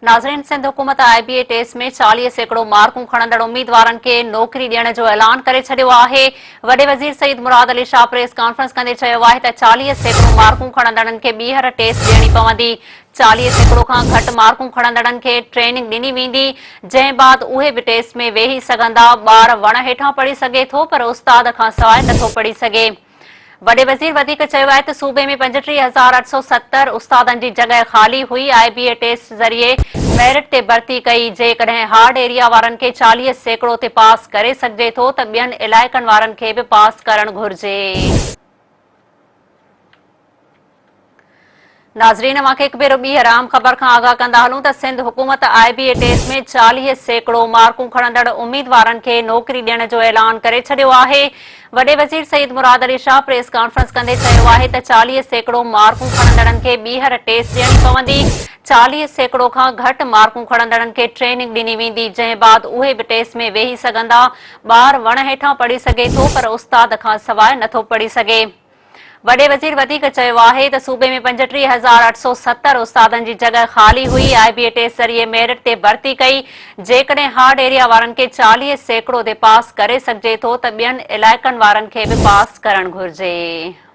ناظرين سنڌ حڪومت آء بي A test ۾ 40% مارڪون کڻندڙ اميدوارن کي نوڪري ڏيڻ جو اعلان ڪري ڇڏيو آهي. وڏي وزير سيد مراد علي شاهه پريس ڪانفرنس ڪندي چيو آهي ته 40% مارڪون کڻندڙن کي ٻيهر ٽيسٽ ڏيڻي پوندي، 40% کان گهٽ مارڪون کڻندڙن کي ٽريننگ ڏني ويندي، جنهن بعد اهي به ٽيسٽ ۾ ويهي سگهندا، ٻار وڻ هيٺان پڙهي سگهي ٿو پر استاد کانسواء نٿو پڙهي سگهي. وڏي وزير وڌيڪ چيو آهي ته صوبي ۾ 35870 استادن جي جڳهه خالي هئي، آء بي اي ٽيسٽ ذريعي ميرٽ تي ڀرتي ڪئي، جيڪڏهن هارڊ ايريا وارن کي 40% تي پاس ڪري سگهجي ٿو ته ٻين علائقن وارن کي به پاس ڪرڻ گهرجي. ناظرين اوهان کي هڪ ڀيرو ٻيهر اهم خبر کان آگاهه ڪندا هلون ته سنڌ حڪومت آء بي اي ٽيسٽ ۾ 40% مارڪون کڻندڙ اميدوارن کي نوڪري ڏيڻ جو اعلان ڪري ڇڏيو آهي. وڏي وزير سيد مراد علي شاهه پريس ڪانفرنس ڪندي چيو آهي ته 40% مارڪون کڻندڙن کي ٻيهر ٽيسٽ ڏيڻي پوندي، 40% کان گهٽ مارڪون کڻندڙن کي ٽريننگ ڏني ويندي، جنهن بعد اهي به ٽيسٽ ۾ ويهي سگهندا، ٻار وڻ هيٺان پڙهي سگهي ٿو پر استاد کان سواء نٿو پڙهي سگهي. وڏي وزير وڌيڪ چيو آهي ته صوبي ۾ 35870 استادن جي جڳهه خالي هئي، آء بي اي ٽيسٽ ذريعي ميرٽ تي ڀرتي ڪئي، جيڪڏهن هارڊ ايريا وارن کي 40% تي پاس ڪري سگهجي ٿو ته ٻين علائقن وارن کي به پاس ڪرڻ گهرجي.